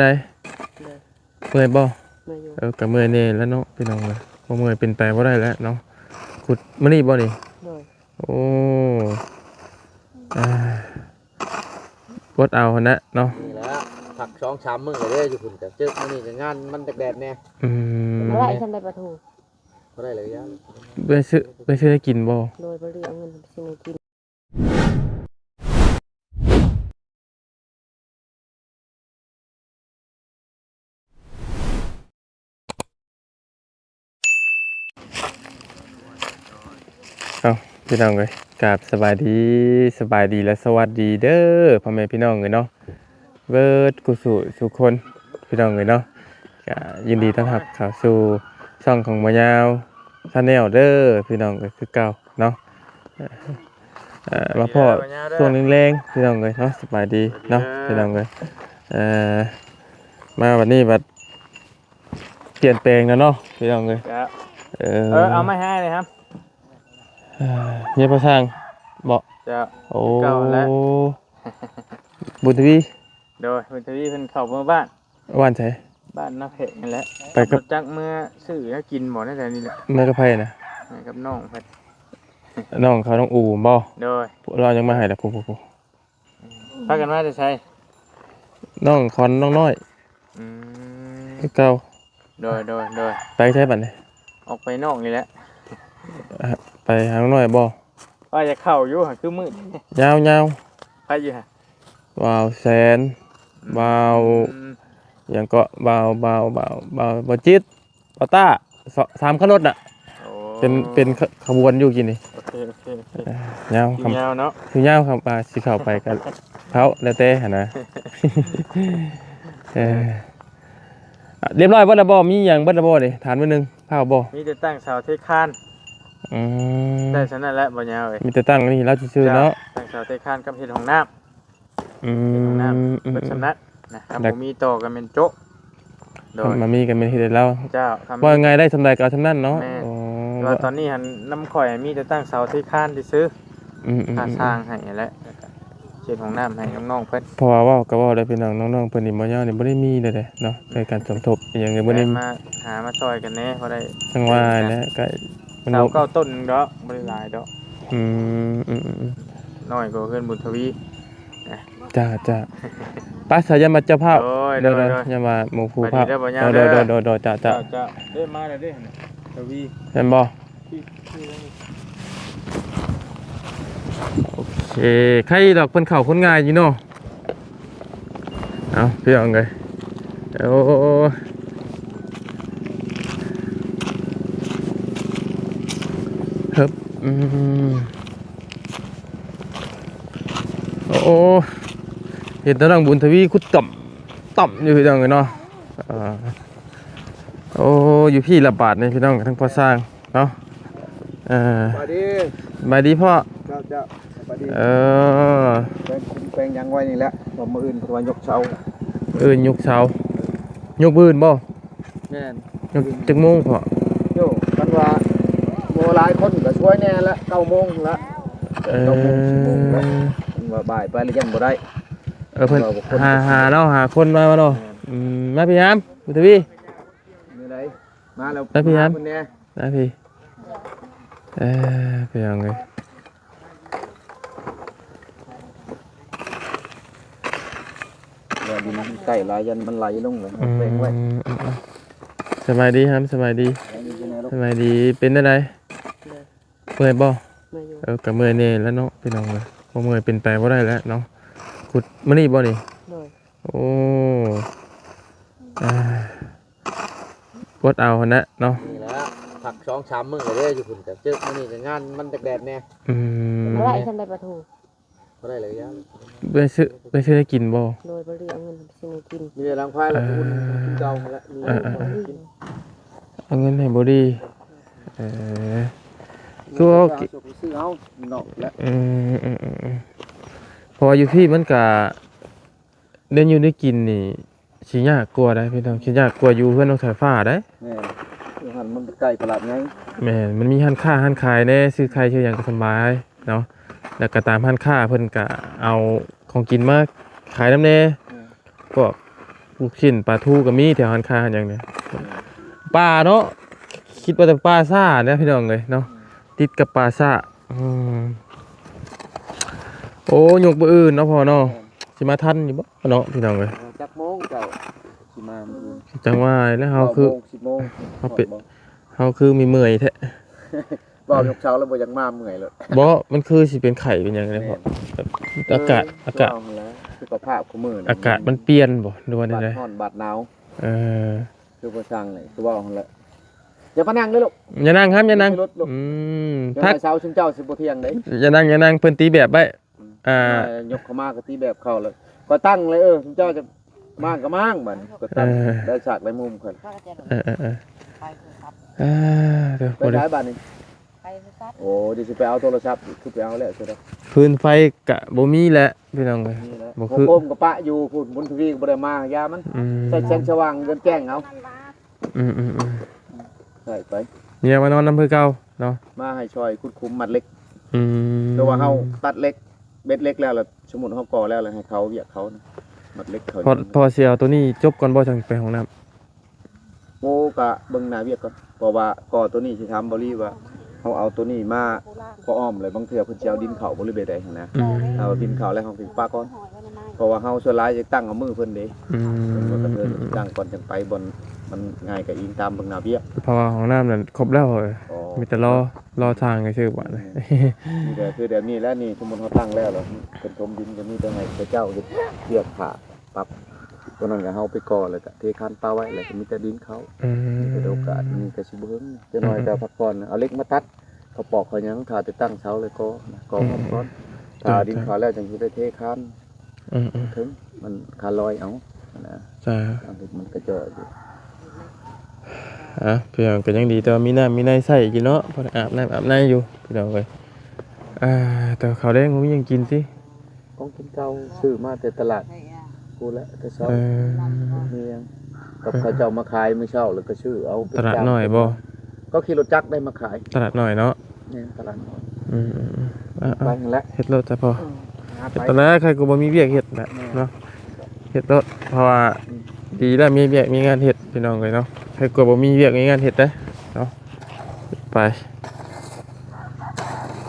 ໄດ້ ໂດຍ ເມື່ອຍບໍ່? ເມື່ອຍຢູ່ ເອີ ກໍເມື່ອຍແດ່ແຫຼະເນາະ ພີ່ນ້ອງເອີຍ. ບໍ່ເມື່ອຍເປັນໄປບໍ່ໄດ້ແຫຼະເນາະ. ຂຸດມື້ນີ້ບໍ່ນີ້? ໂດຍ ໂອ້ ອ່າ ອົດເອົາຫັ້ນແຫຼະເນາະ. ນີ້ແຫຼະ ພັກສອງສາມມື້ແລ້ວເດ້ ຢູ່ພຸ້ນກໍເຈິກ ມື້ນີ້ກໍງານມັນແດດໆແດ່. ອືມ ບໍ່ໄດ້ ຊັ້ນໄດ້ປາທູ ບໍ່ໄດ້ເລີຍ. ໄປຊື້ ໄປຊື້ແນວກິນບໍ່? ໂດຍ ບໍ່ໄດ້ເອົາເງິນໄປຊື້ແນວກິນ. ເອົ້າ ພີ່ນ້ອງເອີຍ ກາບສະບາຍດີ ສະບາຍດີ ແລະ ສະຫວັດດີເດີ ພໍ່ແມ່ພີ່ນ້ອງເອີຍເນາະ ເບິດຄູ່ສູ່ສູ່ຄົນ ພີ່ນ້ອງເອີຍເນາະ. ກະຍິນດີຕ້ອນຮັບເຂົ້າສູ່ຊ່ອງຂອງບ່າວຍາວ Channel ເດີ ພີ່ນ້ອງເອີຍ ຄືເກົ່າເນາະ. ເອີ ມາພໍ້ຊ່ວງແລງໆ ພີ່ນ້ອງເອີຍເນາະ. ສະບາຍດີເນາະ ພີ່ນ້ອງເອີຍ. ເອີ ມາວັນນີ້ບັດປ່ຽນແປງແລ້ວເນາະ ພີ່ນ້ອງເອີຍ. ເອີ ເອີ ເອົາມາໃຫ້ອ້າຍໜ່ອຍຄັບ. ເອີ ເມຍພໍ່ຊ່າງບໍ? ເຈົ້າ ໂອ້ ເກົ່າແລ້ວ ບຸນທະວີ. ໂດຍ ບຸນທະວີເພິ່ນເຂົ້າເມືອບ້ານ. ບ້ານໃສ? ບ້ານນາແພງນັ້ນແຫຼະ. ໄປກັບ ຂັບລົດຈັກເມືອຊື້ແນວກິນບໍ່ ໃນແຖວນີ້ແຫຼະ. ເມືອກັບໃຜນະ? ເມືອກັບນ້ອງເພິ່ນ. ນ້ອງເຂົາ ນ້ອງອູບໍ? ໂດຍ ລາວຍັງມາໃຫ້ລະ ຜູ້ໆໆ. ພາກັນມາແຕ່ໃສ? ນ້ອງຄອນ ນ້ອງນ້ອຍ. ອືມ ຄືເກົ່າ. ໂດຍ ໂດຍ ໂດຍ. ໄປໃສບັດນີ້? ອອກໄປນອກນີ້ແຫຼະ. ອາ ໄປຫານ້ອງນ້ອຍບໍ? ວ່າຈະເຂົ້າຢູ່ ຫາຄືມືດ. ຍາວໆ. ໃຜຢູ່ຫະ? ບ່າວແສນ. ອືມ ບ່າວ ຫຍັງເກາະ ບ່າວ ບ່າວ ບ່າວ ບ່າວ ບ່າວຈິດ ບ່າວຕ້າ ສ- ສາມຄັນລົດນະ. ໂອ້ ເປັນ ເປັນຂະ ຂະບວນຢູ່ກີ້ນີ້. ໂອເຄ ໂອເຄ ໂອເຄ. ເອີ ຍາວ ຍາວເນາະ ຄືຍາວຄັບ ວ່າຊິເຂົ້າໄປກໍເຂົ້າ ແລ້ວແຕ່ຫັ້ນນະ. ເອີ ລຽບຮ້ອຍເບິດແລ້ວບໍ່? ມີຫຍັງເບິດແລ້ວບໍ່ນີ້? ຖາມໜ້ອຍໜຶ່ງ ພ້າວບໍ່? ມີແຕ່ຕັ້ງເສົາເທຄານ. ອືມ ໄດ້ສ່ຳນັ້ນແຫຼະ ບໍ່ຍາວເອີຍ. ມີແຕ່ຕັ້ງນີ້ລາວຊື່ໆເນາະ. ຕັ້ງເສົາເທຄານກັບເຮັດຫ້ອງນ້ຳ. ອືມ ເຮັດຫ້ອງນ້ຳ ອືມ ເບິດສ່ຳນັ້ນນະ. ຄັນບໍ່ມີຕໍ່ກໍແມ່ນໂຈະ. ໂດຍ ຄັນບໍ່ມີກໍແມ່ນເຮັດໃຫ້ລາວ. ເຈົ້າ ເວົ້າງ່າຍໆ ໄດ້ສ່ຳໃດກໍເອົາສ່ຳນັ້ນເນາະ. ແມ່ນ. ອໍ ແຕ່ວ່າຕອນນີ້ຫັ້ນ ນຳຂ້ອຍມີແຕ່ຕັ້ງເສົາເທຄານຊື່ໆ. ອືມໆໆ ຄ່າສ້າງໃຫ້ແຫຼະ ແລ້ວກໍເຮັດຫ້ອງນ້ຳໃຫ້ນ້ອງໆເພິ່ນ. ເພາະວ່າເວົ້າກໍເວົ້າໄດ້ພີ່ນ້ອງ ນ້ອງໆເພິ່ນນີ້ ບໍ່ຍາວນີ້ບໍ່ໄດ້ມີເລີຍເນາະ ໃນການສົມທົບອີ່ຫຍັງນີ້ບໍ່ໄດ້. ມາຫາມາຊ່ອຍກັນແດ່ ພໍໄດ້. ຈັ່ງວ່າແຫຼະ ກໍມັນເສົາເກົ້າຕົ້ນດອກ ບໍ່ໄດ້ຫຼາຍດອກ. ອືມ ອືມໆ ນ້ອຍກວ່າເຮືອນບຸນທະວີ. ຈ້າ ຈ້າ ໄປສາຍັນມາເຈົ້າພາວ. ໂດຍ ໂດຍ ໂດຍ ໂດຍ ຍັນມາໝູ່ຜູ້ພາວ. ໂດຍ ໂດຍ ໂດຍ ໂດຍ ຈ້າ ຈ້າ ເດີ ມາແລ້ວເດ້ ທະວີ ແມ່ນບໍ່? ໂອເຄ ໃຄດອກ ເພິ່ນເຂົ້າຄົນງ່າຍຢູ່ເນາະ. ເອົາ ພີ່ນ້ອງເອີຍ ໂອ້ ເຮີບ ອືມ ໂອ້ ເຫັນແຕ່ນ້ອງບຸນທະວີຂຸດຕ່ຳ ຕ່ຳຢູ່ ພີ່ນ້ອງເອີຍເນາະ. ເອີ ໂອ້ ຢູ່ພີ້ລະບາດນີ້ ພີ່ນ້ອງ ທັງພໍ່ຊ່າງເນາະ. ເອີ ສະບາຍດີ ສະບາຍດີພໍ່. ເຈົ້າ ເຈົ້າ ສະບາຍດີ. ເອີ ແປງ ແປງຫຍັງໄວ້ນີ້ແຫຼະ ວ່າມື້ອື່ນເພິ່ນວ່າຍົກເສົາ ມື້ອື່ນຍົກເສົາ ຍົກມື້ອື່ນບໍ່? ແມ່ນ. ຍົກຈັກໂມງພໍ່? ໂຍ ຄັນວ່າບໍ່ຫຼາຍຄົນກໍຊ່ວຍແດ່ລະ ເກົ້າໂມງລະ. ເອີ ເກົ້າໂມງ ສິບໂມງລະ ຄັນວ່າບ່າຍໄປລະຍັງບໍ່ໄດ້. ເອີ ເພິ່ນຫາ ຫາເນາະ ຫາຄົນມາເນາະ. ແມ່ນ. ອືມ ມາພີ່ຫາມ ບຸນທະວີ ຢູ່ໃດ? ມາແລ້ວ ມາພີ່ຫາມ ມາເພິ່ນແດ່ ມາພີ່. ເອີ ພີ່ນ້ອງເອີຍ ວ່າດິນມັນໃກ້ຫຼາຍ ຢ້ານມັນໄຫຼລົງເລີຍ ອືມ ແປງໄວ້. ອືມ ອືມ ສະບາຍດີຫາມ ສະບາຍດີ ສະບາຍດີ. ເປັນແນວໃດ? ເມື່ອຍບໍ່? ເມື່ອຍຢູ່. ເອີ ກໍເມື່ອຍແດ່ແຫຼະເນາະ ພີ່ນ້ອງເອີຍ. ບໍ່ເມື່ອຍເປັນໄປບໍ່ໄດ້ແຫຼະເນາະ. ຂຸດມື້ນີ້ບໍ່ນີ້? ໂດຍ. ໂອ້ ອ່າ ອົດເອົາຫັ້ນແຫຼະເນາະ. ນີ້ແຫຼະ ພັກສອງສາມມື້ແລ້ວເດ້ ຢູ່ພຸ້ນກໍເຈິກ ມື້ນີ້ກໍງານມັນແດດໆແດ່. ອືມ ບໍ່ໄດ້ຊັ້ນໄດ້ປາທູ ບໍ່ໄດ້ເລີຍ. ໄປຊື້ ໄປຊື້ແນວກິນບໍ່? ໂດຍ ບໍ່ໄດ້ເອົາເງິນໄປຊື້ແນວກິນ ມີແຕ່ລ້າງພາຍ ແລ້ວກໍອຸ່ນກິນເກົ່າຫັ້ນແຫຼະ. ເອີ ເອົາເງິນໃຫ້ບໍ່ດີ. ເອີ ຄືວ່າ ຊື້ເອົານອກແຫຼະ. ອືມໆໆ ເພາະວ່າຢູ່ພີ້ມັນກະ ແນວຢູ່ແນວກິນນີ້ຊິຍາກກວ່າໃດ໋ພີ່ນ້ອງ ຊິຍາກກວ່າຢູ່ເຮືອນນ້ອງສາຍຟ້າໃດ໋. ແມ່ນ ຢູ່ຫັ້ນມັນໃກ້ຕະຫຼາດໃຫຍ່. ແມ່ນ ມັນມີຮ້ານຄ້າຮ້ານຂາຍແດ່ ຊື້ໄຂ່ຊື້ຫຍັງກໍສະບາຍເນາະ. ແລ້ວກໍຕາມຮ້ານຄ້າເພິ່ນກໍເອົາຂອງກິນມາຂາຍນຳແດ່. ແມ່ນ ພວກ ລູກຊິ້ນປາທູກໍມີແຖວຮ້ານຄ້າຮ້ານຫຍັງນີ້ ປ່າເນາະ ຄິດວ່າແຕ່ປ່າຊ້າແຫຼະພີ່ນ້ອງເອີຍເນາະ ຕິດກັບປ່າຊ້າ. ອືມ ໂອ້ ຍົກມື້ອື່ນເນາະພໍ່ເນາະ ຊິມາທັນຢູ່ບໍ່ເນາະພີ່ນ້ອງເອີຍ? ຈັກໂມງເຈົ້າຊິມາມື້ອື່ນ? ຈັ່ງວ່າແຫຼະ ເຮົາຄື ເກົ້າໂມງ ສິບໂມງ ເຮົາເປັນ ຮອດບໍ່? ເຮົາຄືມີເມື່ອຍແທ້ ເວົ້າຍົກເຊົາແລ້ວບໍ່ຢາກມາ ເມື່ອຍໂລດ. ບໍ່ ມັນຄືຊິເປັນໄຂ້ເປັນຫຍັງແຫຼະພໍ່ ແມ່ນ ອາກາດ ເອີ ອາກາດ ຄືເວົ້າຫັ້ນແຫຼະ ສຸຂະພາບຄູ່ມື້ນີ້ ອາກາດມັນປ່ຽນບໍ່ ຫຼືວ່າແນວໃດ? ບາດຮ້ອນບາດໜາວ ເອີ ຄືບໍ່ຊ່າງນີ້ ຄືເວົ້າຫັ້ນແຫຼະ. ຢ່າມານັ່ງເດີລູກ ຢ່ານັ່ງ ຫ້າມຢ່ານັ່ງ ອືມ ພັກ ເສົາຊຸມເຈົ້າຊິບໍ່ທ່ຽງເດ້. ຢ່ານັ່ງ ຢ່ານັ່ງ ເພິ່ນຕີແບບໄວ້ ອືມ ອ່າ ຍົກເຂົ້າມາກໍຕີແບບເຂົາແລ້ວ ກໍຕັ້ງເລີຍ ເອີ ຊຸມເຈົ້າຈະ ມ້າງກໍມ້າງ ບາດນີ້ກໍຕັ້ງ ເອີ ໄດ້ສາກໄດ້ມຸມເພິ່ນ ເອີໆໆ ໄປເຖາະ ອ່າ ໄປໃສບາດນີ້? ໄປຄືກັນ ໂອ້ ດຽວຊິໄປເອົາໂທລະສັບ ຄືໄປເອົາແລ້ວຊະດອກ. ຟືນໄຟກະບໍ່ມີແຫຼະພີ່ນ້ອງເອີຍ ບໍ່ຄື ໂຮມກໍປະຢູ່ພຸ້ນ ບຸນທະວີກໍບໍ່ໄດ້ມາ ຢ່າມັນ ອືມ ໃຊ້ແສງສະຫວ່າງເດືອນແຈ້ງເອົາ. ອືມໆໆ ໃສ່ໄປ ເມຍມານອນນຳຄືເກົ່າເນາະ ມາໃຫ້ຊ່ອຍຂຸດຂຸມມັດເຫຼັກ ອືມ ແຕ່ວ່າເຮົາຕັດເຫຼັກ ເບັດເຫຼັກແລ້ວ ແລ້ວສົມມຸດເຮົາກໍ່ແລ້ວ ແລ້ວໃຫ້ເຂົາວຽກເຂົານະ ມັດເຫຼັກເຂົາ ເພາະ ເພາະຊິເອົາໂຕນີ້ຈົບກ່ອນບໍ່ ຈັ່ງໄປຫ້ອງນ້ຳ? ໂອ້ ກະເບິ່ງໜ້າວຽກກ່ອນ ເພາະວ່າກໍ່ໂຕນີ້ ຊິຖາມບ່າວລີວ່າ ເຮົາເອົາໂຕນີ້ມາພໍອ້ອມ ແລ້ວບາງເທື່ອເພິ່ນຊິເອົາດິນເຂົ້າບໍ່ ຫຼືແບບໃດຫັ້ນນະ ອືມ ເອົາດິນເຂົ້າແລ້ວເຮົາຊິປະກ່ອນ ເພາະວ່າເຮົາສ່ວນຫຼາຍຈະຕັ້ງເອົາມືເພິ່ນເດ້ ອືມ ເພິ່ນວ່າກະເທີນ ອືມ ຕັ້ງກ່ອນຈັ່ງໄປ ບ່ອນມັນງ່າຍກະອີງຕາມເບິ່ງໜ້າວຽກ ເພາະວ່າຫ້ອງນ້ຳນັ້ນຄົບແລ້ວ ອໍ ມີແຕ່ລໍ ລໍທາງຊື່ບາດນີ້ ມີແຕ່ຄືແບບນີ້ແຫຼະນີ້ ສົມມຸດເຮົາຕັ້ງແລ້ວ ແລ້ວເພິ່ນຖົມດິນ ກະມີແຕ່ໃຫ້ເຂົາເຈົ້າເຮັດວຽກຖ້າ ປັບ ຕົວນັ້ນກະເຮົາໄປກໍ່ ແລ້ວກະເທຄານປະໄວ້ ແລ້ວກະມີແຕ່ດິນເຂົ້າ ອືມ ມີແຕ່ໂອກາດ ມີແຕ່ຊິບໍ່ເຫິງ ຈັກໜ້ອຍ ອືມ ກະພັກຜ່ອນ ເອົາເຫຼັກມາຕັດ ເຂົາປອກເຂົາຫຍັງ ຖ້າແຕ່ຕັ້ງເສົາແລ້ວກໍ ກໍ່ ອືມ ຮອບກ່ອນ ອືມ ຖ້າດິນເຂົ້າແລ້ວ ຈັ່ງຊິໄດ້ເທຄານ ອືມໆ ເທິງ ມັນຄານລອຍເອົາ ຫັ້ນນະ ຈ້າ ທາງເຫຼັກມັນກະເຈາະຢູ່ ອ່າ ພີ່ນ້ອງ ກະຍັງດີ ແຕ່ວ່າມີນ້ຳມີໃນໃຊ້ຢູ່ເນາະ ພໍໄດ້ອາບນ້ຳອາບໃນຢູ່ ພີ່ນ້ອງເອີຍ ອ່າ ແຕ່ເຂົ້າແລງບໍ່ມີຫຍັງກິນຕິ ຂອງກິນເກົ່າ ຊື້ມາແຕ່ຕະຫຼາດພຸ້ນແຫຼະ ແຕ່ເຊົ້າ ເອີ ມີຫຍັງ ກັບເຂົາເຈົ້າມາຂາຍມື້ເຊົ້າ ແລ້ວກໍຊື້ເອົາ ຕະຫຼາດນ້ອຍບໍ່? ກໍຂີ່ລົດຈັກໄດ້ມາຂາຍ ຕະຫຼາດນ້ອຍເນາະ ແມ່ນ ຕະຫຼາດນ້ອຍ ອືມໆໆ ເອົາ ໄປຫັ້ນແຫຼະ ເຮັດໂລດຊະພໍ່ ອືມ ຫາໄປ ເຮັດໂລດ ໃຜກໍບໍ່ມີວຽກເຮັດແຫຼະ ແມ່ນ ເນາະ ເຮັດໂລດ ເພາະວ່າ ອືມ ດີແລ້ວ ມີວຽກມີງານເຮັດ ພີ່ນ້ອງເອີຍເນາະ ໃຜກໍບໍ່ມີວຽກມີງານເຮັດເດ້ ເນາະ ໄປ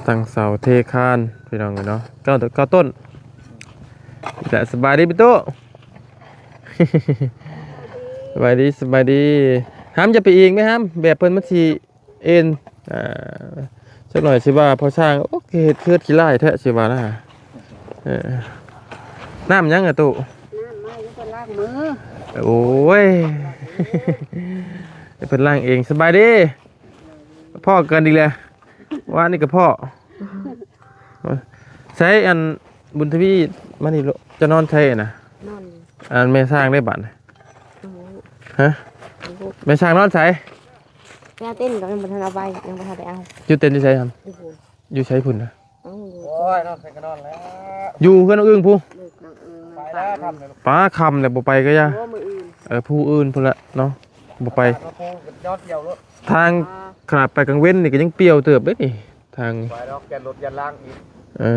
ຕັ້ງເສົາເທຄານ ພີ່ນ້ອງເອີຍເນາະ ເກົ້າ ເກົ້າຕົ້ນ ແລະ ສະບາຍດີພີ່ຕູ້ ສະບາຍດີ ສະບາຍດີ ຫ້າມຢ່າໄປອີງແມ່ ຫ້າມ ແບບເພິ່ນມັນຊິເອັນ ອ່າ ຈັກໜ້ອຍຊິວ່າພໍ່ຊ່າງ ໂອ້ ເຮັດເຮືອນຂີ້ລ້າຍແທ້ ຊິວ່ານະ ເອີ ນ້ຳຫຍັງອະຕູ້? ນ້ຳມາຢູ່ ເພິ່ນລ້າງມື ໂອ້ຍ ເພິ່ນລ້າງເອງ ສະບາຍດີ ພໍ້ກັນອີກແລ້ວ ວານນີ້ກໍພໍ້ ໃສ ອັນ ບຸນທະວີ ມານີ້ລູກ ຈະນອນໃສນະ? ນອນຢູ່ ອັນແມ່ຊ່າງໄດ້ບາດນີ້ ໂອ້ໂຫ ຮະ? ໂອ້ໂຫ ແມ່ຊ່າງນອນໃສ? ແມ່ເຕັ້ນກໍຍັງບໍ່ທັນເອົາໄປ ຍັງບໍ່ທັນໄດ້ເອົາ ຢູ່ເຕັ້ນຢູ່ໃສຫັ້ນ? ຢູ່ພຸ້ນ ຢູ່ໃສພຸ້ນນະ? ເອົາ ຢູ່ ໂອ້ຍ ນອນໃສກໍນອນແລ້ວ ຢູ່ເຮືອນນ້ອງອຶ່ງພຸ້ນ ລູກນ້ອງອຶ່ງ ໄປແລ້ວ ຄ່ຳແລ້ວ ຄ່ຳແລ້ວ ບໍ່ໄປກໍຢ່າ ໂອ້ ມື້ອື່ນ ເອີ ຜູ້ອື່ນພຸ້ນລະເນາະ ບໍ່ໄປ ທາງຂະໜາດໄປກາງເວັນນີ້ກໍຍັງປ່ຽວເຕີບເດ້ນີ້ ທາງນີ້ ໄປດອກ ຢ້ານລົດຢ້ານລາງອີກ ເອີ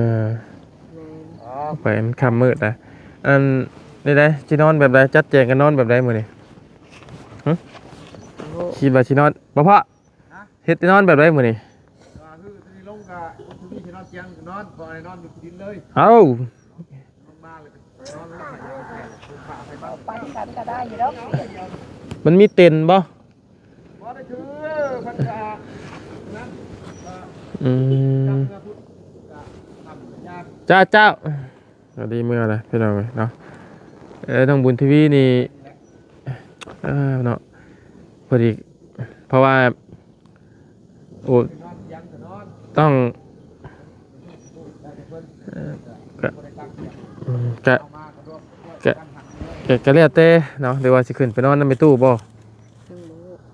ແມ່ນ ອໍ ໄປມັນຄ່ຳມືດນະ ອັນນີ້ໃດ໋ ຊິນອນແບບໃດ ຈັດແຈງກັນນອນແບບໃດມື້ນີ້ ຫຶ ໂອ້ ຄິດວ່າຊິນອນ ບໍ່ພໍ້ ຮະ ເຮັດນອນແບບໃດມື້ນີ້ ວ່າຄືຕົວນີ້ລົງກະ ຕົວນີ້ຊິນອນຕຽງ ນອນ ບໍ່ໃຫ້ນອນຢູ່ທີ່ດິນເລີຍ ເອົ້າ ລົງມາແລ້ວກໍນອນລົງໄປ ໄປນຳກັນກໍໄດ້ຢູ່ດອກ ມັນມີເຕັນບໍ່? ບໍ່ໄດ້ຖື ເພິ່ນກະນັ້ນ ອືມ ຈ້າ ເຈົ້າ ກໍດີເມືອແຫຼະພີ່ນ້ອງເອີຍເນາະ ເອີ ນ້ອງບຸນທະວີນີ້ ເອີ ເນາະ ພໍດີ ເພາະວ່າ ໂອ້ ຕ້ອງ ເອີ ກະ ອືມ ກະ ກະ ກະ ກະແລ້ວແຕ່ເນາະ ຫຼືວ່າຊິຂຶ້ນໄປນອນນຳແມ່ຕູ້ບໍ່?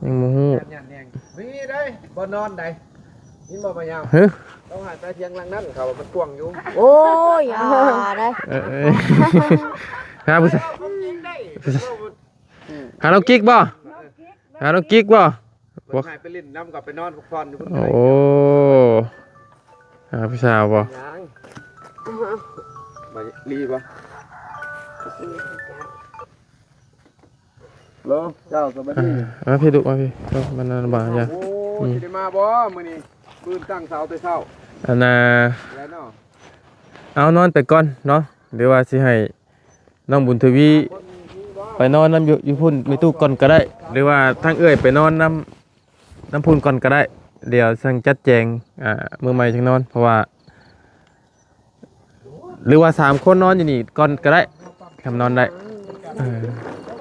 ຍັງບໍ່ຮູ້ ຍັງບໍ່ຮູ້ ມີໄດ໋ ບໍ່ນອນໄດ໋ ຍິນບໍ່ ມາຍາມ ຮະ ຕ້ອງໃຫ້ໄປທຽງຫຼັງນັ້ນ ເຂົາວ່າມັນກວ້າງຢູ່ ໂອ້ຍ ຢ່າໄດ໋ ເອີ ເອີ ຫາຜູ້ຊາຍ ຫານ້ອງກິກບໍ່? ຫານ້ອງກິກບໍ່? ເພິ່ນໃຫ້ໄປຫຼິ້ນນຳກໍໄປນອນພັກຜ່ອນຢູ່ພຸ້ນ ໂອ້ ຫາຜູ້ສາວບໍ່? ຫຍັງ ມາລີບໍ່? ອືມ ໂລ ເຈົ້າສະບາຍດີ. ອ່າ ມາພີ້ລູກ ມາພີ້. ໂອ້ ມັນນັ້ນວ່າຢ່າ ໂອ້ ອືມ ຊິໄດ້ມາບໍ່ມື້ນີ້? ມື້ອື່ນຕັ້ງເສົາແຕ່ເຊົ້າ ອັນນ່າ ແລ້ວເນາະ. ເອົານອນໄປກ່ອນເນາະ ຫຼືວ່າຊິໃຫ້ນ້ອງບຸນທະວີໄປນອນນຳຢູ່ ຢູ່ພຸ້ນແມ່ຕູ້ກ່ອນກໍໄດ້ ຫຼືວ່າທາງເອື້ອຍໄປນອນນຳ ນຳພຸ້ນກ່ອນກໍໄດ້ ດຽວຈັ່ງຈັດແຈງ ອ່າ ມື້ໃໝ່ຈັ່ງນອນ ເພາະວ່າ ຫຼືວ່າສາມຄົນນອນຢູ່ນີ້ກ່ອນກໍໄດ້ ຄັນນອນໄດ້. ເອີ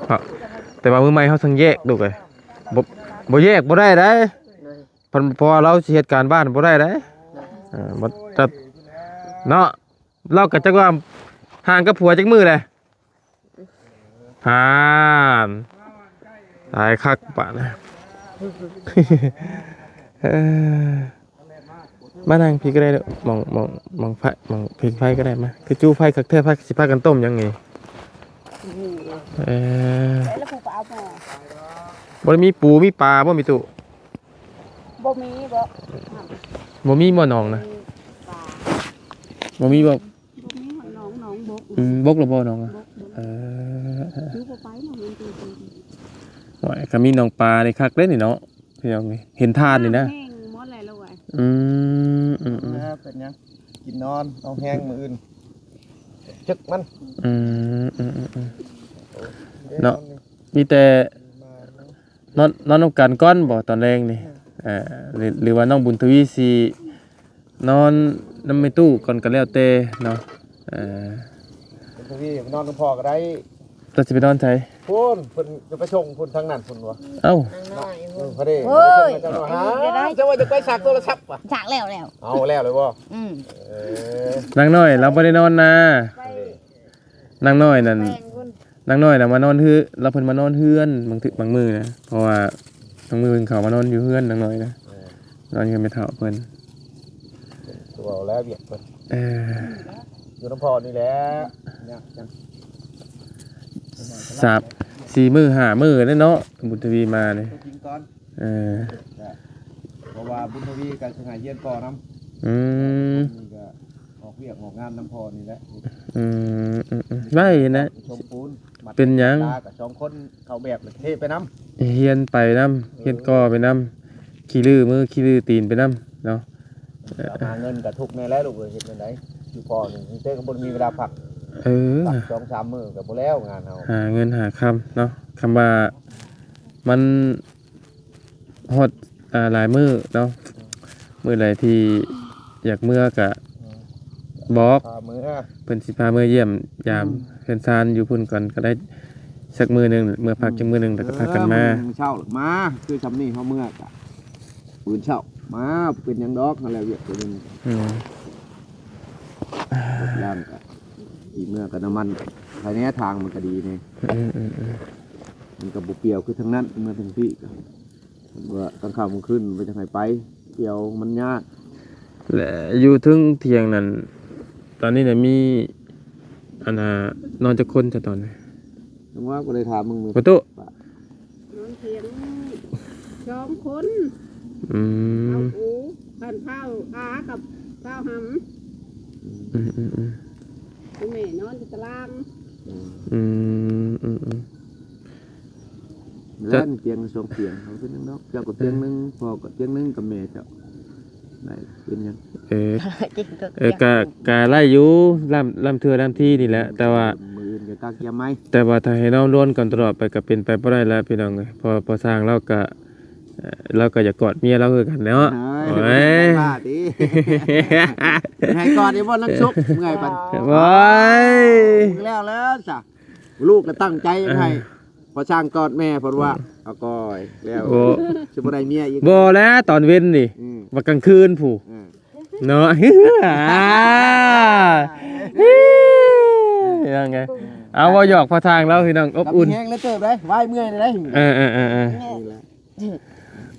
ເພາະ ແຕ່ວ່າມື້ໃໝ່ເຮົາຈັ່ງແຍກລູກເອີຍ. ບໍ່ ບໍ່ແຍກບໍ່ໄດ້ໃດ໋ ເພາະ ເພາະວ່າລາວຊິເຮັດການບ້ານບໍ່ໄດ້ໃດ໋. ເອີ ບໍ່ ແຕ່ ເນາະ ລາວກໍຈັກວ່າຫ່າງກັບຜົວຈັກມື້ແຫຼະ. ຫານ ຕາຍຄັກບາດນີ້. ເອີ ມານັ່ງພີ້ກໍໄດ້ເດີ ໝ່ອງ ໝ່ອງ ໝ່ອງໄຟ ໝ່ອງຜິງໄຟກໍໄດ້. ມາ ຄືຈູ້ໄຟຄັກແທ້ ພາ ຊິພາກັນຕົ້ມຫຍັງນີ້? ເອີ ແລ້ວຜູ້ກໍເອົາໝໍ້ ບໍ່ໄດ້ມີປູມີປາບໍ່ ມີຕູ້? ບໍ່ມີບໍ່? ບໍ່ມີບໍ່ໜອງນະ? ມີປາ ບໍ່ມີບໍ່? ບໍ່ມີຫອດໜອງ ໜອງບົກ. ອືມ ບົກແລ້ວບໍ່ໜອງ? ບົກ ບົກ. ເອີ ຄືບໍ່ໄປເນາະ ມັນເປັນ ໂອ້ຍ ຄັນມີໜອງປານີ້ຄັກເດ້ນີ້ເນາະ ພີ່ນ້ອງເອີຍ ເຫັນທ່ານນີ້ນະ ແຫ້ງໝົດແລ້ວລະວ່າ. ອືມ ອືມ ອືມ ເປັນຫຍັງ ກິນນອນ ເອົາແຮງມື້ອື່ນ ຈຶກມັນ. ອືມ ອືມ ອືມ ເນາະ ມີແຕ່ ນອນ ນອນນຳກັນກ່ອນບໍ່ຕອນແລງນີ້? ເອີ ເອີ ຫຼື ຫຼືວ່ານ້ອງບຸນທະວີຊິນອນນຳແມ່ຕູ້ກ່ອນກໍແລ້ວແຕ່ເນາະ. ເອີ ບຸນທະວີນອນນຳພໍ່ກໍໄດ້. ເຈົ້າຊິໄປນອນໃສ? ພຸ້ນ ເພິ່ນຈະໄປສົ່ງພຸ້ນ ທາງນັ້ນພຸ້ນບໍ່? ເອົ້າ ນາງນ້ອຍ ເອີ ພໍດີ ໂອ້ຍ ເຈົ້າວ່າຈະໄປຊັກໂທລະສັບຫວາ? ຊັກແລ້ວ ແລ້ວ. ເອົາແລ້ວເລີຍບໍ່? ອືມ ເອີ ນາງນ້ອຍລາວບໍ່ໄດ້ນອນນາ ນາງນ້ອຍນັ້ນ ນາງນ້ອຍນະມານອນເຮືອນ ລາວເພິ່ນມານອນເຮືອນບາງເທື່ອ ບາງມື້ນະ ເພາະວ່າບາງມື້ເພິ່ນເຂົ້າມານອນຢູ່ເຮືອນນາງນ້ອຍນະ. ເອີ ນອນຢູ່ແມ່ເຖົ້າເພິ່ນ ຄືເວົ້າແລ້ວວຽກເພິ່ນ. ເອີ ຢູ່ນຳພໍ່ນີ້ແຫຼະ ຍາກຈັງ ສາມ ສີ່ມື້ຫ້າມື້ແລ້ວເນາະ ບຸນທະວີມານີ້. ເອີ ເພາະວ່າບຸນທະວີກໍຊິໃຫ້ຮຽນຕໍ່ນຳ. ອືມ ນີ້ກໍອອກວຽກອອກງານນຳພໍ່ນີ້ແຫຼະ. ອືມ ອືມ ອືມ ໄດ້ນະ ຊົມປູນ ເປັນຫຍັງ ຕາກໍສອງຄົນເຂົ້າແບບເທໄປນຳ ຮຽນໄປນຳ ຮຽນກໍ່ໄປນຳ ຂີ້ລືມືຂີ້ລືຕີນໄປນຳເນາະ. ຫາເງິນກໍທຸກແດ່ແຫຼະລູກເອີຍ ເຮັດຈັ່ງໃດ ຄືພໍ່ນີ້ ແຕ່ກໍບໍ່ໄດ້ມີເວລາພັກ. ເອີ ພັກສອງສາມມື້ກໍບໍ່ແລ້ວງານເຮົາ ຫາເງິນຫາຄຳເນາະ. ຄຳວ່າມັນຮອດ ອ່າ ຫຼາຍມື້ເນາະ ມື້ໃດທີ່ຢາກເມືອກະບອກ ພາເມືອ ເພິ່ນຊິພາເມືອຢ້ຽມຢາມ ອືມ ເຮືອນຊານຢູ່ພຸ້ນກ່ອນກໍໄດ້ ສັກມື້ໜຶ່ງ ເມືອພັກ ອືມ ຈັກມື້ໜຶ່ງ ແລ້ວກໍພາກັນມາ. ມື້ເຊົ້າມາ ຄືຊ່ຳນີ້ເຮົາເມືອກະ ມື້ເຊົ້າມາ ເປັນຫຍັງດອກ ຫັ້ນແຫຼະວຽກຕົວນີ້. ອືມ ລົດລາງກະ ຂີ່ເມືອກະນ້ຳມັນ ພາຍໃນທາງມັນກະດີນີ້. ອືມ ອືມ ອືມ ມັນກະບໍ່ປ່ຽວຄືທາງນັ້ນ ເມືອທາງພີ້ກະ ວ່າກາງຄ່ຳກາງຄືນບໍ່ຢາກໃຫ້ໄປ ທ່ຽວມັນຍາກ. ແລະ ຢູ່ເທິງຖຽງນັ້ນ ຕອນນີ້ນະມີ ອັນນ່າ ນອນຈັກຄົນຊະຕອນນີ້? ຍັງວ່າບໍ່ໄດ້ຖາມມຶງ ປະຕຸ ນອນຖຽງສອງຄົນ. ອືມ ເອົາ ໂອ້ ທ່ານທ້າວອາກັບທ້າວຫຳ. ອືມ ອືມ ອືມ ຄືແມ່ນອນຢູ່ຕາລາງ. ອືມ ອືມ ອືມ ແລ້ວນີ້ຕຽງສອງຕຽງ ເອົາເປັນຫຍັງດອກ ເຈົ້າກໍຕຽງໜຶ່ງ ພໍ່ກໍຕຽງໜຶ່ງກັບແມ່ເຈົ້າ ໄດ້ເປັນຫຍັງ. ເອີ ເອີ ກະ ກະໄດ້ຢູ່ ລຳ ລຳເທື່ອລຳທີນີ້ແຫຼະ ແຕ່ວ່າມື້ອື່ນກໍກະກຽມໃໝ່ ແຕ່ວ່າຖ້າໃຫ້ນອນລວມກັນຕະຫຼອດໄປກໍເປັນໄປບໍ່ໄດ້ແລ້ວພີ່ນ້ອງເອີຍ ເພາະພໍ່ຊ່າງລາວກະ ເອີ ລາວກໍຢາກກອດເມຍລາວຄືກັນເນາະ. ໂອ້ຍ ໂອ້ຍ ບ້າຕິ ໃຫ້ກອດອີກບໍ່ ນັກຊົກເມື່ອຍປານ ໂອ້ຍ ແລ້ວ ແລ້ວຊະ ລູກກໍຕັ້ງໃຈໃຫ້ ເອີ ພໍ່ຊ່າງກອດແມ່ເພິ່ນວ່າ ເອີ ເອົາກ້ອຍແລ້ວ ໂອ້ ຊິບໍ່ໄດ້ເມຍອີກ. ບໍ່ແລ້ວ ຕອນເວັນນີ້ ອືມ ວ່າກາງຄືນພຸ້ນ ເອີ ເນາະ ເຮັດຫຍັງໄງ. ເອົາ ເວົ້າຫຍອກພໍ່ຊ່າງລາວ ພີ່ນ້ອງ ອົບອຸ່ນ ແຮງເລີຍເຕີບເດ້ ວາຍເມື່ອຍເດ້. ເອີ ເອີ ເອີ ເອີ ນີ້ແຫຼະ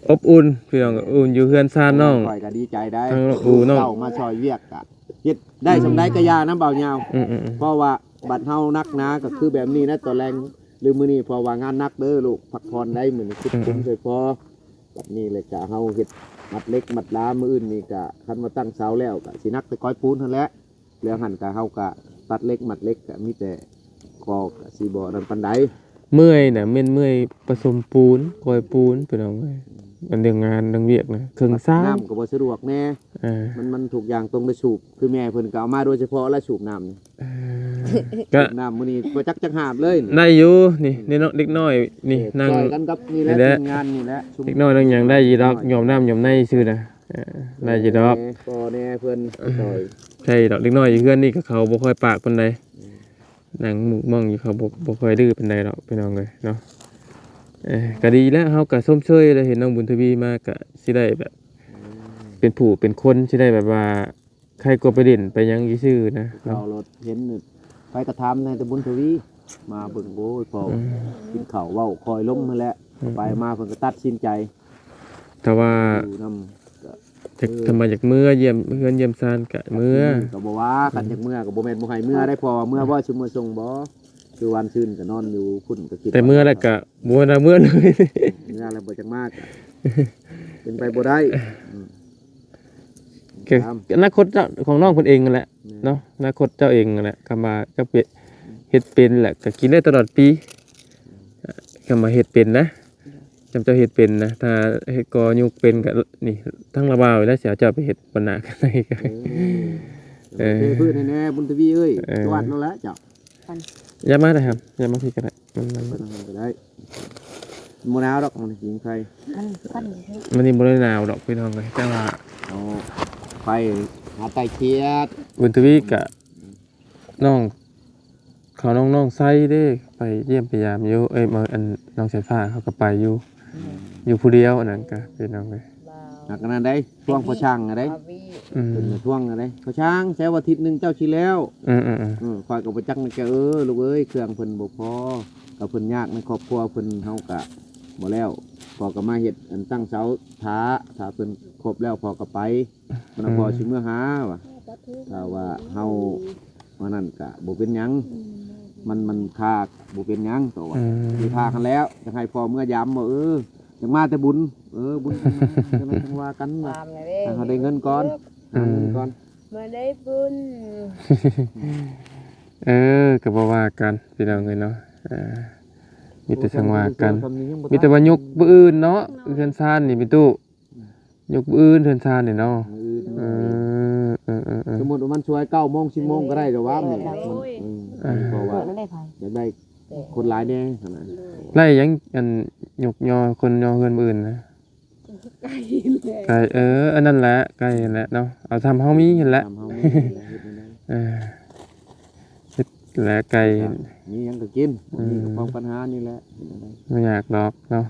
ອົບອຸ່ນ ພີ່ນ້ອງ ອົບອຸ່ນຢູ່ເຮືອນຊານນ້ອງ ຂ້ອຍກໍດີໃຈໄດ໋ ທັງລູກນ້ອງ ເຕົ້າມາຊ່ອຍວຽກກະ ເຮັດໄດ້ ອືມ ສ່ຳໃດກໍຢ່ານຳບ່າວຍາວ. ອືມ ອືມ ອືມ ເພາະວ່າບັດເຮົາໜັກໜາກໍຄືແບບນີ້ນະ ຕອນແລງ ຫຼືມື້ນີ້ ເພາະວ່າງານໜັກເດີລູກ ພັກຜ່ອນໄດ້ມື້ນີ້ ອືມ ຄິດຄຸນ ອືມ ຊ່ວຍພໍ. ບັດນີ້ແຫຼະກະເຮົາເຮັດມັດເຫຼັກມັດລາມ ມື້ອື່ນນີ້ກະຄັນວ່າຕັ້ງເສົາແລ້ວກະຊິໜັກແຕ່ກ້ອຍປູນຫັ້ນແຫຼະ. ແລ້ວຫັ້ນກະເຮົາກະຕັດເຫຼັກມັດເຫຼັກ ກະມີແຕ່ກໍກະຊິບໍ່ນັ້ນປານໃດ. ເມື່ອຍນະ ແມ່ນເມື່ອຍປະສົມປູນ ກ້ອຍປູນ ພີ່ນ້ອງເອີຍ. ອັນເລື່ອງງານເລື່ອງວຽກນະ ເຄິ່ງຊາວ ນ້ຳກໍບໍ່ສະດວກແດ່. ເອີ ມັນ ມັນທຸກຢ່າງຕ້ອງໄດ້ສູບ ຄືແມ່ເພິ່ນກໍເອົາມາໂດຍສະເພາະລະ ສູບນ້ຳນີ້. ເອີ ກໍ ສູບນ້ຳມື້ນີ້ບໍ່ຈັກຈັກຫາບເລີຍ. ໄດ້ຢູ່ນີ້ ນີ້ເນາະ ເດັກນ້ອຍນີ້ ເອີ ນັ່ງ ຊ່ອຍກັນກັບນີ້ແຫຼະ ນີ້ແຫຼະ ທີມງານນີ້ແຫຼະ ຊຸມ ເດັກນ້ອຍນັ່ງຫຍັງໄດ້ຢູ່ດອກ ຍອມນ້ຳຍອມໃນຊື່ນະ. ເອີ ໄດ້ຢູ່ດອກ ແມ່ ພໍ່ແມ່ເພິ່ນ ອືມ ຊ່ອຍ ໃຊ່ດອກ ເດັກນ້ອຍຢູ່ເຮືອນນີ້ກໍເຂົາບໍ່ຄ່ອຍປາກປານໃດ. ອືມ ນັ່ງໝູກໝ້ອງຢູ່ ເຂົາບໍ່ ບໍ່ຄ່ອຍດື້ປານໃດດອກ ພີ່ນ້ອງເອີຍເນາະ. ເອີ ກໍດີແລ້ວ ເຮົາກໍຊົມເຊີຍແລ້ວ ເຫັນນ້ອງບຸນທະວີມາ ກໍຊິໄດ້ແບບ ອືມ ເປັນຜູ້ເປັນຄົນ ຊິໄດ້ແບບວ່າ ໃຄກວ່າໄປຫຼິ້ນໄປຫຍັງຊື່ໆນະ ເຂົາລົດເຫັນ ໃຜກໍຖາມແຕ່ບຸນທະວີ ມາເບິ່ງ ໂອ້ຍ ພໍ່ ອືມ ກິນເຂົ້າເວົ້າຄອຍລົມຫັ້ນແຫຼະ. ອືມ ໄປມາເພິ່ນກໍຕັດສິນໃຈ ຖ້າວ່າ ຢູ່ນຳ ກໍ ຢາກ ເອີ ຖ້າວ່າຢາກເມືອຢ້ຽມເຮືອນຢ້ຽມຊານກໍເມືອ ກໍບໍ່ວ່າກັນ. ອືມ ຢາກເມືອກໍບໍ່ແມ່ນບໍ່ໃຫ້ເມືອໄດ້ ເພາະວ່າເມືອບໍ່ ຊິເມືອສົ່ງບໍ່? ຄືວານຊືນກໍນອນຢູ່ພຸ້ນ ກໍຄິດ ແຕ່ເມືອແລ້ວກໍບໍ່ໄດ້ເມືອເລີຍ ເມືອແລ້ວບໍ່ຈັກມາກໍເປັນໄປບໍ່ໄດ້. ອືມ ກໍອະນາຄົດຂອງນ້ອງເພິ່ນເອງນັ້ນແຫຼະ ແມ່ນ ເນາະ ອະນາຄົດເຈົ້າເອງນັ້ນແຫຼະ. ຄຳວ່າເຈົ້າເປັນ ເຮັດເປັນແຫຼະ ກໍກິນໄດ້ຕະຫຼອດປີ ຄຳວ່າເຮັດເປັນນະ ຈຳເຈົ້າເຮັດເປັນນະ ຖ້າເຮັດກໍຍຸກເປັນກໍນີ້ ທັງລະບ່າວແລ້ວ ຊິເອົາເຈົ້າໄປເຮັດບັນນາກັນໄດ້. ເອີ ເອີ ເທພື້ນໃຫ້ແດ່ ບຸນທະວີເອີຍ ເອີ ຈວດໂລດແຫຼະເຈົ້າ. ຢ່າມາໄດ້ຫຳ ຢ່າມາພີ້ກໍໄດ້ ມັນ ມັນ ບໍ່ໄດ້ ບໍ່ໜາວດອກ ມັນກິນໄຟ ມັນ ມັນນີ້ບໍ່ໄດ້ໜາວດອກ ພີ່ນ້ອງເອີຍ ແຕ່ວ່າ ເອົາໄຟຫາໄຕ້ຄຽດ ບຸນທະວີກະ ນ້ອງ ເຂົານ້ອງ ນ້ອງໄຊເດ້ ໄປຢ້ຽມໄປຢາມຢູ່ ເອີຍ ມາ ອັນ ນ້ອງສາຍຟ້າເຂົາກໍໄປຢູ່ ອືມ ຢູ່ຜູ້ດຽວ ອັນນັ້ນກໍພີ່ນ້ອງເອີຍ. ໜັກອັນນັ້ນໄດ໋ ທວງພໍ່ຊ່າງໄດ໋ ອືມ ເພິ່ນມາທວງໄດ໋ ພໍ່ຊ່າງ ແຊວວ່າທິດໜຶ່ງເຈົ້າຊິແລ້ວ. ເອີໆໆ ເອີ ຂ້ອຍກໍບໍ່ຈັກນະແກ ເອີ ລູກເອີຍ ເຄື່ອງເພິ່ນບໍ່ພໍ ກໍເພິ່ນຍາກໃນຄອບຄົວເພິ່ນ ເຮົາກໍບໍ່ແລ້ວ ພໍ່ກໍມາເຮັດອັນຕັ້ງເສົາຖ້າ ຖ້າເພິ່ນຄົບແລ້ວ ພໍ່ກໍໄປ. ມັນ ອືມ ພໍຊິເມືອຫາວ່າ ຖ້າວ່າເຮົາ ອັນນັ້ນກະບໍ່ເປັນຫຍັງ ມັນ ມັນຄາກບໍ່ເປັນຫຍັງ ຕົວວ່າ ອືມ ຊິຄາກຫັ້ນແລ້ວ ຈະໃຫ້ພໍ່ເມືອຢາມບໍ່? ເອີ ຢາກມາແຕ່ບຸນ ເອີ ບຸນຈັ່ງໃດຈັ່ງວ່າກັນວ່າ ຕາມແລ້ວເດ້ ໃຫ້ເຮົາໄດ້ເງິນກ່ອນ ອືມ ຫາເງິນກ່ອນ ມາໄດ້ບຸນ. ເອີ ກໍບໍ່ວ່າກັນ ພີ່ນ້ອງເອີຍເນາະ ເອີ ມີແຕ່ຈັ່ງວ່າກັນ ມີແຕ່ວ່າຍົກມື້ອື່ນເນາະ ເຮືອນຊານນີ້ ແມ່ຕູ້ ອືມ ຍົກມື້ອື່ນເຮືອນຊານນີ້ເນາະ ມື້ອື່ນ ເອີ ເອີ ເອີ ເອີ ສົມມຸດວ່າມັນຊ່ວຍເກົ້າໂມງ ສິບໂມງກໍໄດ້ ແຕ່ວ່າແມ່ນ ໂອ້ຍ ເອີ ເອີ ເພາະວ່າຢາກໄດ້ຄົນຫຼາຍແດ່ຫັ້ນນະ ໄລ່ຫຍັງ ອັນ ຍົກຍໍຄົນຍໍເຮືອນມື້ອື່ນນະ ໄກ່ແຫຼະ ໄກ່ ເອີ ອັນນັ້ນແຫຼະ ໄກ່ຫັ້ນແຫຼະເນາະ ເອົາສ່ຳເຮົາມີຫັ້ນແຫຼະ ສ່ຳເຮົາມີຫັ້ນແຫຼະ ເຮັດແນວໃດ ເອີ ເຮັດແຫຼະໄກ່ ມີຫຍັງກໍກິນ ອືມ ມີກໍພໍບັນຫານີ້ແຫຼະ ເຮັດແນວໃດ ບໍ່ຍາກດອກເນາະ.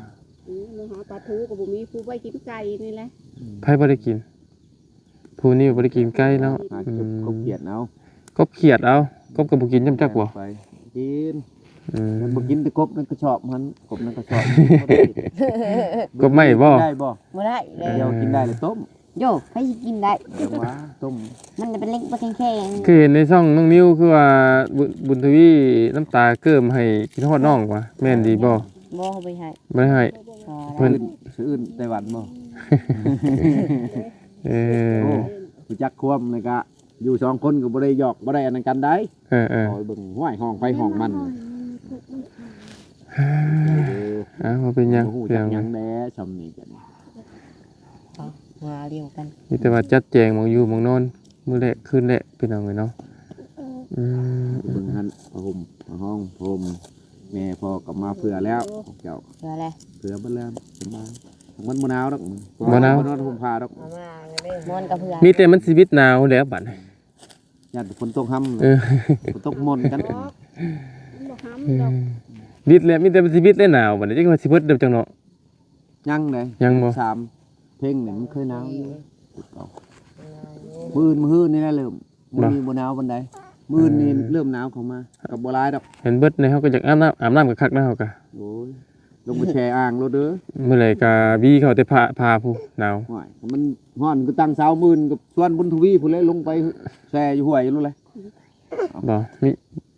ອືມ ມາຫາປາທູກໍບໍ່ມີຜູ້ໄວ້ກິນໄກ່ນີ້ແຫຼະ ອືມ ໃຜບໍ່ໄດ້ກິນ ຜູ້ນີ້ບໍ່ໄດ້ກິນໄກ່ເນາະ ຫາ ອືມ ກົບຂຽດເອົາ ກົບຂຽດເອົາ ກົບກໍບໍ່ກິນ ຈຳຈັກບໍ່ ໄປກິນ ອືມ ມັນບໍ່ກິນແຕ່ກົບໃນກະສອບຫັ້ນ ກົບໃນກະສອບ ກົບໄມ້ບໍ່ ກິນໄດ້ບໍ່ ບໍ່ໄດ້ ດຽວກິນໄດ້ແລ້ວຕົ້ມ ໂຢ ໃຜຊິກິນໄດ້ ແຕ່ວ່າຕົ້ມ ມັນເປັນເຫຼັກບໍ່ແຂງໆ ຄືເຫັນໃນຊ່ອງນ້ອງນິວ ຄືວ່າ ບຸນ ບຸນທະວີນ້ຳຕາເກີມໃຫ້ຄິດຮອດນ້ອງວ່າ ແມ່ນດີບໍ່? ບໍ່ ບໍ່ໄດ້ໃຫ້ ບໍ່ໄດ້ໃຫ້ ເພິ່ນ ຊື່ອື່ນ ໄຕ້ຫວັນບໍ່? ເອີ ໂອ້ ຮູ້ຈັກຄວາມແລ້ວກະ ຢູ່ສອງຄົນກໍບໍ່ໄດ້ຫຍອກ ບໍ່ໄດ້ອັນນັ້ນກັນໄດ໋ ເອີໆ ຄອຍເບິ່ງ ຫ້ວຍ ຫ້ອງໃຜຫ້ອງມັນ ເອີ ເອົາ ບໍ່ເປັນຫຍັງ ບໍ່ຮູ້ຈັກຫຍັງແດ່ ຊ່ຳນີ້ກັນ ເອົາ ມາລຽວກັນ ມີແຕ່ວ່າຈັດແຈງໝ່ອງຢູ່ໝ່ອງນອນ ມື້ແລກຄືນແລກ ພີ່ນ້ອງເອີຍເນາະ ອືມ ເບິ່ງຫັ້ນ ຜ້າຫົ່ມ ຜ້າຫ້ອງ ຜ້າຫົ່ມ ແມ່ພໍ່ກໍມາເຜື່ອແລ້ວ ເຈົ້າ ເຜື່ອແລ້ວ ເຜື່ອເບິດແລ້ວ ສະບາຍ ມັນບໍ່ໜາວດອກ ບໍ່ໜາວ ບໍ່ນອນຫົ່ມຜ້າດອກ ເອົາມາເລີຍ ນອນກັບເຜື່ອ ມີແຕ່ມັນຊິວິດໜາວແລ້ວບັດນີ້ ຢ້ານແຕ່ຝົນຕົກຫ້ຳ ເອີ ຝົນຕົກມ່ອນກັນ ມັນບໍ່ຫ້ຳດອກ ເອີ ວິດແລ້ວ ມີແຕ່ມັນຊິວິດແລ້ວໜາວບັດນີ້ ຈັກວ່າຊິເບິດເດີຈັງເນາະ ຍັງເດ້ ຍັງບໍ່ ສາມເພັງນີ້ມັນເຄີຍໜາວຢູ່ ມື້ອື່ນ ມື້ຮືນີ້ແຫຼະເລີ່ມ ມື້ນີ້ບໍ່ໜາວປານໃດ ມື້ອື່ນນີ້ ອືມ ເລີ່ມໜາວເຂົ້າມາ ກໍບໍ່ຫຼາຍດອກ ເຫັນເບິດນີ້ເຮົາກໍຢາກອາບນ້ຳ ອາບນ້ຳກໍຄັກນະເຮົາກໍ ໂອ້ຍ ລົງໄປແຊ່ອ່າງໂລດເດີ ມື້ໃດກໍບີເຂົ້າແຕ່ຜາ ຜາພຸ້ນໜາວ ໂອ້ຍ ມັນຮ້ອນຄືຕັ້ງຊາວໝື່ນ ກັບຊວນບຸນທະວີພຸ້ນແຫຼະ ລົງໄປແຊ່ຢູ່ຫ້ວຍໂລດແຫຼະ ບໍ່ ມີ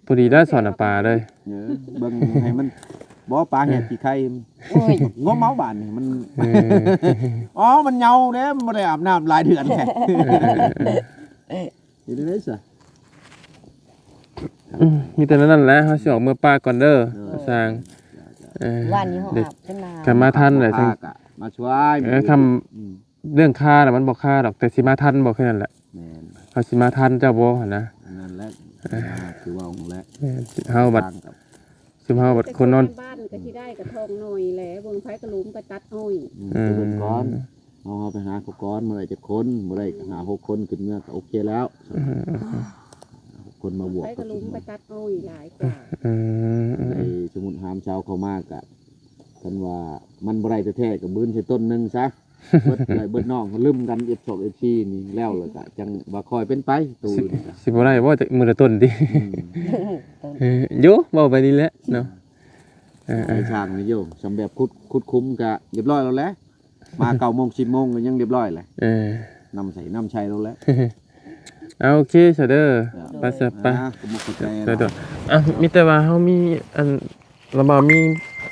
ພໍດີໄດ້ສອນປາເລີຍ ເອີ ເບິ່ງໃຫ້ມັນ ບໍ່ ປາແຫດຂີ້ໄຂ່ ໂອ້ຍ ງົມເອົາບາດນີ້ມັນ ເອີ ອໍ ມັນເຍົາເດ້ ມັນບໍ່ໄດ້ອາບນ້ຳຫຼາຍເດືອນແທ້ ເອີ ເຮັດໄດ້ຊະ ອືມ ມີແຕ່ນັ້ນແຫຼະ ເຮົາຊິອອກເມືອປ່າກ່ອນເດີ ເອີ ຊ່າງ ເອີ ວານນີ້ເຮົາ ເດ້ ອາບຈົນໜາວ ຄັນມາທັນແຫຼະ ມາ ຈັ່ງ ກະມາຊ່ວຍ ເອີ ຄັນ ອືມ ເລື່ອງຄານະມັນບໍ່ຄາດອກ ແຕ່ຊິມາທັນບໍ່ ຄືນັ້ນແຫຼະ ແມ່ນ ເຮົາຊິມາທັນເຈົ້າບໍ່ຫັ້ນນະ ນັ້ນແຫຼະ ເອີ ຄືເວົ້າຫັ້ນແຫຼະ ແມ່ນ ເຮົາບັດ ຊຸມເຮົາບັດຄົນນອນ ໄປນອນບ້ານກໍຊິໄດ້ກະທອງໜ້ອຍແຫຼະ ເບິ່ງໃຜກໍລົງໄປຕັດອ້ອຍ ອືມ ອືມ ໄປເບິ່ງກ່ອນ ເຮົາ ເຮົາໄປຫາເຂົາກ່ອນ ບໍ່ໄດ້ຈັກຄົນ ບໍ່ໄດ້ຫ້າຫົກຄົນຂຶ້ນເມືອກໍໂອເຄແລ້ວ ອືມ ຄົນມາບວກ ໃຜກໍລົງໄປຕັດອ້ອຍຫຼາຍກວ່າ ອືມ ໄດ້ ສົມມຸດຫາມເຊົ້າເຂົ້າມາກະ ຄັນວ່າມັນບໍ່ໄດ້ແທ້ໆກໍບືນໃສ່ຕົ້ນໜຶ່ງຊະ ເບິດເອື້ອຍເບິດນ້ອງ ລືມກັນ ເອັຟສອງ ເອັຟສີ່ ນີ້ແລ້ວ ແລ້ວກະຈັ່ງວ່າຄ່ອຍເປັນໄປ ໂຕອື່ນກະ ຊິບໍ່ໄດ້ບໍ່ຈັກມື້ລະຕົ້ນຕິ ອືມ ເອີ ໂຢ ເວົ້າໄປນີ້ແຫຼະເນາະ ເອີ ໄອ້ຊ່າງນີ້ໂຢ ສຳແບບຂຸດ ຂຸດຂຸມກະຮຽບຮ້ອຍແລ້ວແຫຼະ ມາເກົ້າໂມງ ສິບໂມງກໍຍັງຮຽບຮ້ອຍແຫຼະ ເອີ ນ້ຳໃສ ນ້ຳໃສແລ້ວແຫຼະ ເອົາ ໂອເຄຊະເດີ ໄປຊະ ໄປ ອ່າ ກໍບໍ່ເຂົ້າໃຈ ເດີ ເດີ ອ່ະ ມີແຕ່ວ່າເຮົາມີອັນ ລະບ່າວມີ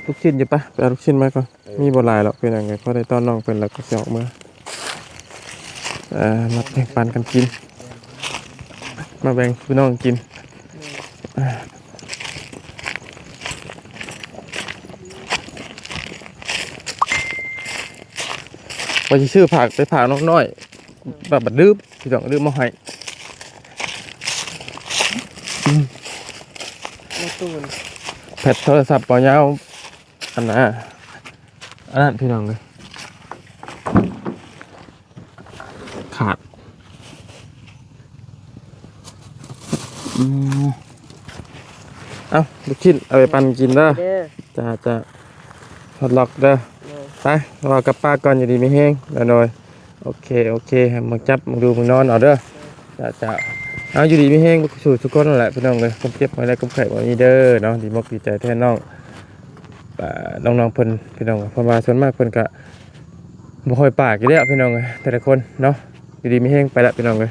ລູກຊິ້ນຢູ່ປະ ໄປເອົາລູກຊິ້ນມາກ່ອນ ເອີ ມີບໍ່ຫຼາຍດອກ ເປັນຫຍັງກໍພໍໄດ້ຕ້ອນນ້ອງເພິ່ນ ແລ້ວກໍຊິອອກເມືອ ເອີ ມາແບ່ງປັນກັນກິນ ມາແບ່ງພີ່ນ້ອງກິນ ວ່າຊິຊື້ຜັກໄປຝາກນ້ອງນ້ອຍ ແບບ ບັດລືມ ພີ່ນ້ອງລືມເອົາໃຫ້ ອືມ ແພັດໂທລະສັບເປົ່າຍາວ ອັນນ່າ ອັນນັ້ນພີ່ນ້ອງເອີຍ ຂາດ ອືມ ເອົ້າ ລູກຊິ້ນເອົາໄປປັ່ນກິນເດີ ເດີ ຈ້າ ຈ້າ ຮອດລັອກເດີ ໂດຍ ໄປ ເວົ້າກັບປ້າກ່ອນ ຢູ່ດີມີແຮງ ໂດຍ ໂອເຄ ໂອເຄ ໃຫ້ມາຈັບ ມາດູ ມານອນເອົາເດີ ເຈົ້າ ເຈົ້າ ເອົາ ຢູ່ດີມີແຮງ ເບິດສູ່ທຸກຄົນນັ້ນແຫຼະ ພີ່ນ້ອງເອີຍ ຄວາມເຈັບບໍ່ໄດ້ ຄວາມໄຂ້ບໍ່ມີເດີເນາະ ດີມົກດີໃຈແທນນ້ອງ ອ່າ ນ້ອງໆເພິ່ນ ພີ່ນ້ອງ ເພາະວ່າສ່ວນມາກເພິ່ນກະບໍ່ຄ່ອຍປາກຢູ່ແລ້ວ ພີ່ນ້ອງເອີຍ ແຕ່ລະຄົນເນາະ ຢູ່ດີມີແຮງ ໄປລະ ພີ່ນ້ອງເອີຍ.